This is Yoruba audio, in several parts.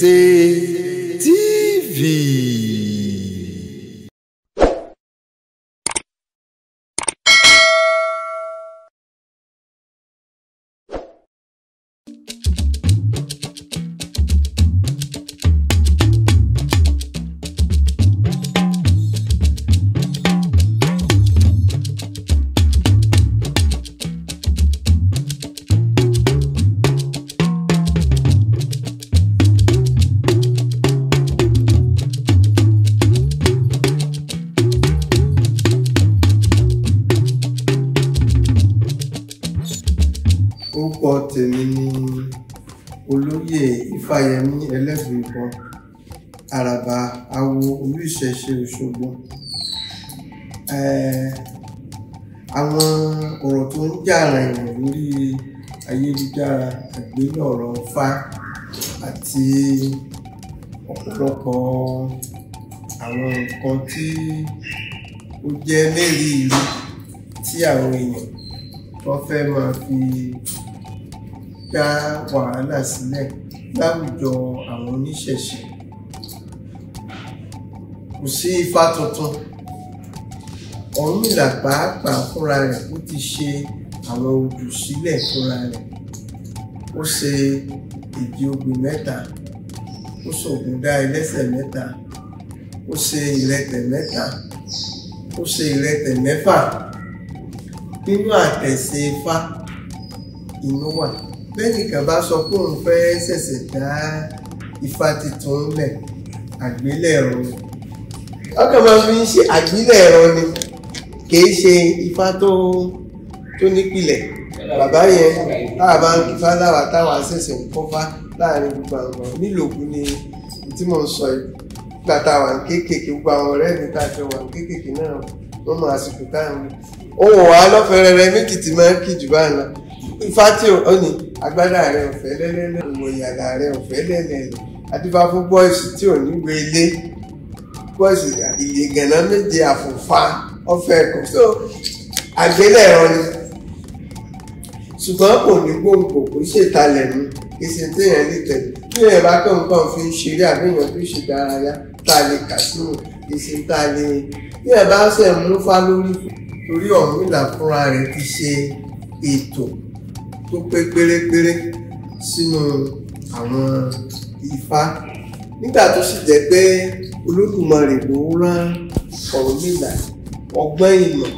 Oníṣẹ̀ṣe TV. Orúkọ tèmi ni Olóyè Ifáyẹmí Ẹlẹ́buìbọn, Àràbà Awo Olúìṣẹ̀ṣe Òṣogbo. Àwọn ọ̀rọ̀ tó ń jà ràìnrìn lórí ayélujára, àgbélọ̀rọ̀ Ifá àti ọ̀pọ̀lọpọ̀ àwọn nǹkan tí ó jẹ́ mérìírí tí àwọn èèyàn wọ́n fẹ́ máa fi dá wàhálà sílẹ̀ láwùjọ àwọn oníṣẹ̀ṣe. Kò sí Ifá tuntun. Ọ̀rúnmìlà pàápàá fúnra rẹ̀ ó ti ṣe àwọn odù sílẹ̀ fúnra rẹ̀. Ó ṣe èjì ogbè mẹ́ta, ó ṣògùndá ẹlẹ́sẹ̀ mẹ́ta, ó ṣe ìrẹtẹ̀ mẹ́ta, ó ṣe ìrẹtẹ̀ mẹ́fà. Nínú àtẹ̀sé Ifá inú wà. Bẹ́nìkan bá sọ pé òun fẹ́ ṣẹ̀ṣẹ̀ dá Ifá tuntun lẹ̀, àgbélẹ̀rọ ni. Ọkàn máa fi ń ṣe àgbélẹ̀rọ ni, kìí ṣe Ifá tó nípìlẹ̀. Bàbá yẹn táwa bá ń kífá láwa táwa ṣẹ̀ṣẹ̀ ń kọ́fá láàrin gbogbo àwọn nílòkù ni tí mò ń sọ yìí. Nígbà táwa ń kéékèèké, gbogbo àwọn ọ̀rẹ́ mi tá a jọ wà ń kéékèèké náà wọ́n mọ àsìkò táwọn ohun wa lọ́fẹ̀rẹ̀rẹ̀ méjì tí máa ń kí jù bá ń lọ. Ifá tí ò ní agbádá rẹ̀ ọ̀fẹ́ lẹ́lẹ́lẹ́, òwò ìyàlá rẹ̀ ọ̀fẹ́ lẹ́lẹ́lẹ́, adífá fún bọ́ìsì tí ò ní gbé ilé, bọ́ìsì ìyègànná méje àfòfá ọ̀fẹ́ ẹ̀kọ́. So àgbélẹ̀rọ ni, ṣùgbọ́n kò ní gbòǹgbò, kò ṣètalẹ̀ nu, kì í ṣe téèyàn lè tẹ̀lé. Bí èèyàn bá kàn nǹkan fi ń ṣeré àbí èèyàn fi ń ṣe ìdárayá tá a lè kà sínú, kì í ṣe tá a lè. Bí èèyàn bá ṣẹ̀ mú fá lórí, torí Ọ̀rúnmìlà fúnra rẹ̀ ti ṣe ètò tó pé pérépéré sínú àwọn Ifá. Nígbà tó sì jẹ́ pé Olódùmarè ló rán Ọ̀rúnmìlà, ọgbọ́n ìmọ̀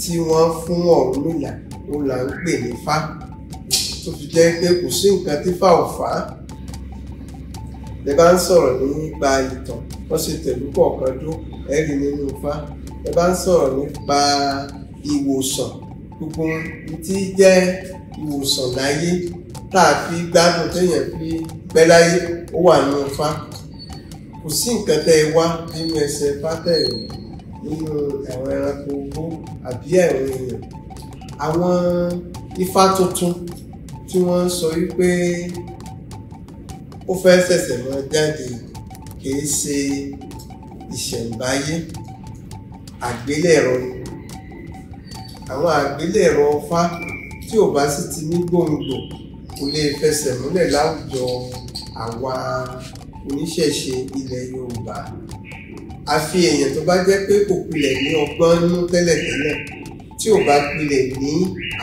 tí wọ́n fún Ọ̀rúnmìlà òun là ń pè ní Ifá, tó fi jẹ́ pé kò sí nǹkan tí Ifá ò fà á. Lẹ bá ń sọ̀rọ̀ nípa ìtàn, wọ́n ṣe tẹ̀lú kọ̀ọ̀kan dó ẹ̀rí nínú Ifá. Ẹ bá ń sọ̀rọ̀ nípa ìwòsàn, gbogbo ohun tí jẹ́ ìwòsàn láyé tá a fi gbádùn téèyàn fi pẹ́ láyé ó wà nínú Ifá. Kò sí nǹkan tẹ́ ẹ wá nínú ẹsẹ̀ Ifá tẹ́ ẹ rí nínú àwọn ẹranko ogbó àbí àwọn èèyàn. Àwọn Ifá tuntun tí wọ́n ń sọ wípé ó fẹ́ ṣẹ̀ṣẹ̀ máa jáde kìí ṣe ìṣẹ̀ǹbáyé, àgbélẹ̀rọ ni. Àwọn àgbélẹ̀rọ Ifá tí ò bá sì ti ní gbòǹgbò kò lè fẹsẹ̀ múlẹ̀ láwùjọ àwa oníṣẹ̀ṣe ilẹ̀ Yorùbá. Àfi èèyàn tó bá jẹ́ pé kò pilẹ̀ ní ọgbọ́n nú tẹ́lẹ̀tẹ́lẹ̀, tí ò bá pilẹ̀ ní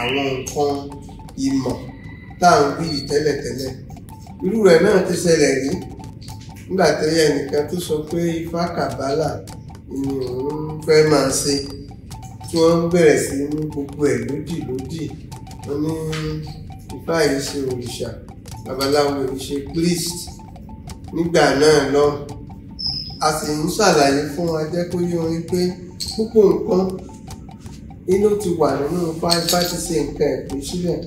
àwọn nǹkan ìmọ̀ tá à ń wí yìí tẹ́lẹ̀tẹ́lẹ̀. Irú rẹ̀ náà ti ṣẹlẹ̀ rí nígbà tí ẹnìkan tó sọ pé Ifá Kàbálà ni òun fẹ́ máa ṣe, tí wọ́n ń bẹ̀rẹ̀ sí ní gbogbo ẹ̀ lódì lódì. Wọ́n ní Ifá yìí ṣe òrìṣà, babaláwo yìí ṣe priest nígbà náà lọ. A sì ń ṣàlàyé fún wa jẹ́ kó yé wọn pé púpọ̀ nǹkan inú ti wà nínú Ifá, Ifá ti ṣe nǹkan ẹ̀pín sílẹ̀.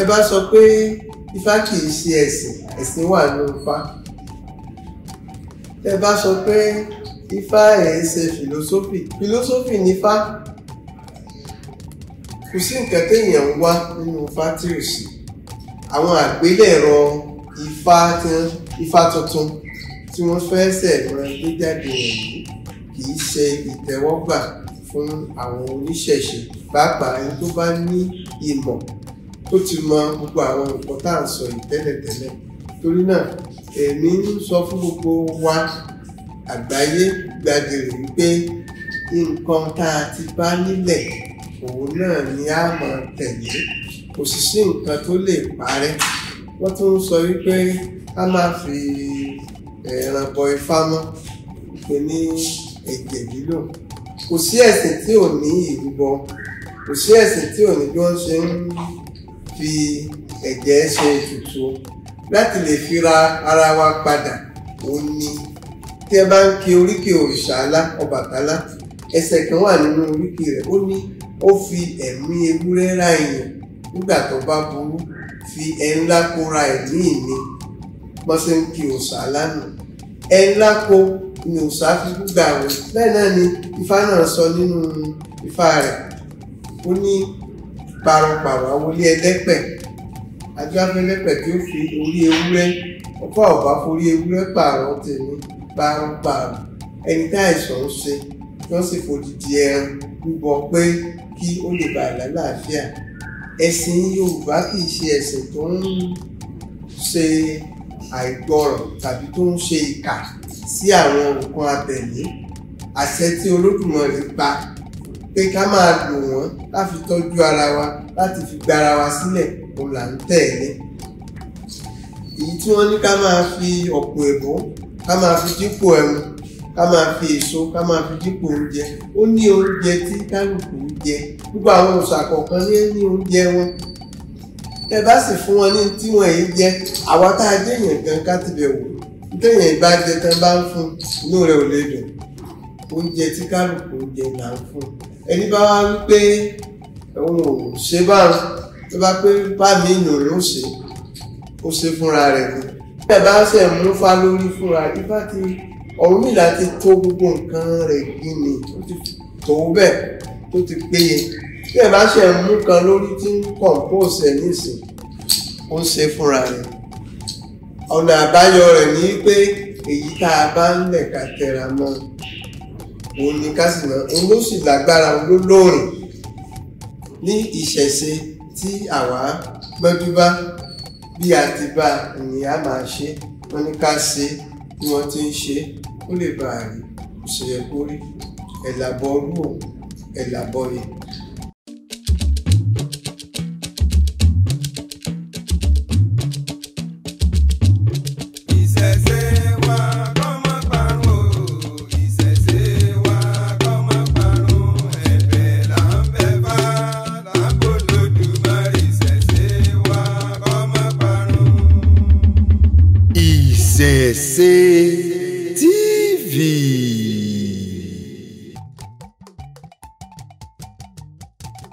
Ẹ bá sọ pé Ifá kì í ṣe ẹ̀sìn, ẹ̀sìn wà nínú Ifá. Ẹ bá sọ pé Ifá ẹ̀ ṣe fìlósófì, fìlósófì ní Ifá. Kò sí nǹkan téèyàn ń wá nínú Ifá tí ò sí. Àwọn àgbélẹ̀rọ Ifá tuntun tí wọ́n fẹ́ ṣẹ̀ máa gbé jáde wọ̀nyí kì í ṣe ìtẹ́wọ́gbà fún àwọn oníṣẹ̀ṣe, pàápàá ẹni tó bá ní ìmọ̀ tó ti mọ gbogbo àwọn nǹkan tá à ń sọ yìí tẹ́lẹ̀tẹ́lẹ̀. Torí náà èmi ń sọ fún gbogbo wa àgbáyé gbàgìrì wípé nǹkan tá a ti bá nílẹ̀ òun náà ni a máa tẹ̀lé, kò sì sí nǹkan tó lè parẹ́. Wọ́n tún ń sọ wípé ká má fi ẹran bọ Ifá mọ́, pé ní ẹ̀jẹ̀ lílò. Kò sí ẹ̀sìn tí ò ní ìrúbọ, kò sí ẹ̀sìn tí ò ní bí wọ́n ṣe ń fi ẹ̀jẹ̀ ṣe ètùtù láti lè fi ra ara wa padà. Òun ni tí ẹ bá ń kí oríkì Òrìṣàlá Ọbàtálá, ẹsẹ̀ kan wà nínú oríkì rẹ̀, ó ní ó fi ẹ̀mí ewúrẹ́ ra èèyàn nígbà tó bá burú, fi ẹ̀ ńlá kó ra ẹ̀mí mi. Wọ́n ṣe ń kí Òrìṣàlá nù, ẹ̀ ńlá kó ni òòṣà fi gbà wẹ̀. Bẹ́ẹ̀ náà ni Ifá náà sọ nínú Ifá rẹ̀, ó ní parọ̀pàrọ̀ àwọlé ẹlẹ́pẹ̀, ajáfẹ́lẹ́pẹ̀ tí ó fi orí ewúrẹ́, ọkọ̀ ọ̀bá forí ewúrẹ́ pààrọ̀ tèmi parọ̀pàrọ̀. Ẹni tá àìsàn ń ṣe tí wọ́n sì fòdìdí ẹran rúbọ pé kí ó lè bàa lálàáfíà. Ẹ̀sìn Yorùbá kì í ṣe ẹ̀sìn tó ń ṣe àìgbọràn tàbí tó ń ṣe ìkà sí àwọn nǹkan abẹ̀mí. Àṣẹ tí Olódùmarè pa pé ká máa lò wọ́n láti tọ́jú ara wa, láti fi gba ara wa sílẹ̀, òun là ń tẹ̀lé. Èyí tí wọ́n ní ká máa fi ọ̀pọ̀ ẹ̀bùn, ká máa fi dípò ẹmu, ká máa fi èso, ká máa fi dípò oúnjẹ. Ó ní oúnjẹ tí kálukú ń jẹ. Gbogbo àwọn òòṣà kọ̀ọ̀kan ní oúnjẹ wọn. Tẹ bá sì fún wọn ní tí wọn èyí jẹ, àwa tá a jẹ́ èèyàn gan ká ti bẹ̀ wò. Téèyàn bá jẹ tán bá ń fún, inú rẹ̀ ò lè dùn. Oúnjẹ tí kálukú ń jẹ là ń fún. Ẹni bá wá wí pé òun ò ṣe báwọn, tó bá pé bá mi nù ló ṣe, ó ṣe fúnra rẹ̀ ni. Bí ẹ bá ṣe mú fá lórí fúnra, Ifá ti Ọ̀rúnmìlà ti tó gbogbo nǹkan rẹ̀ gíní, ó ti tó bẹ́ẹ̀ tó ti péye. Bí ẹ bá ṣe mú kan lórí tí ń kọ̀ǹpóòsì ẹ̀ nísìn, ó ń ṣe fúnra rẹ̀. Ọ̀nà àbáyọ rẹ̀ ni pé èyí tá a bá ń lẹ̀ ká tẹra mọ́, òun ni ká sì mọ̀, òun ló sì lágbára, òun ló lóòrìn ní ìṣẹ̀ṣe tí àwa gbọ́njú bá. Bí a ti bá ni a máa ṣe, wọ́n ní ká ṣe bí wọ́n ti ń ṣe, ó lè bá a rí, kò sì yẹ kó rí. Ẹ̀làbọ̀ rú ò, ẹ̀làbọ̀ yẹ. Ìṣẹ̀ṣe wa kó má parun o, ìṣẹ̀ṣe wa kó má parun, ẹ̀bẹ̀ là ń bẹ̀ fá, là ń bọ̀ Olódùmarè, ìṣẹ̀ṣe wa kó má parun. Ìṣẹ̀ṣe TV.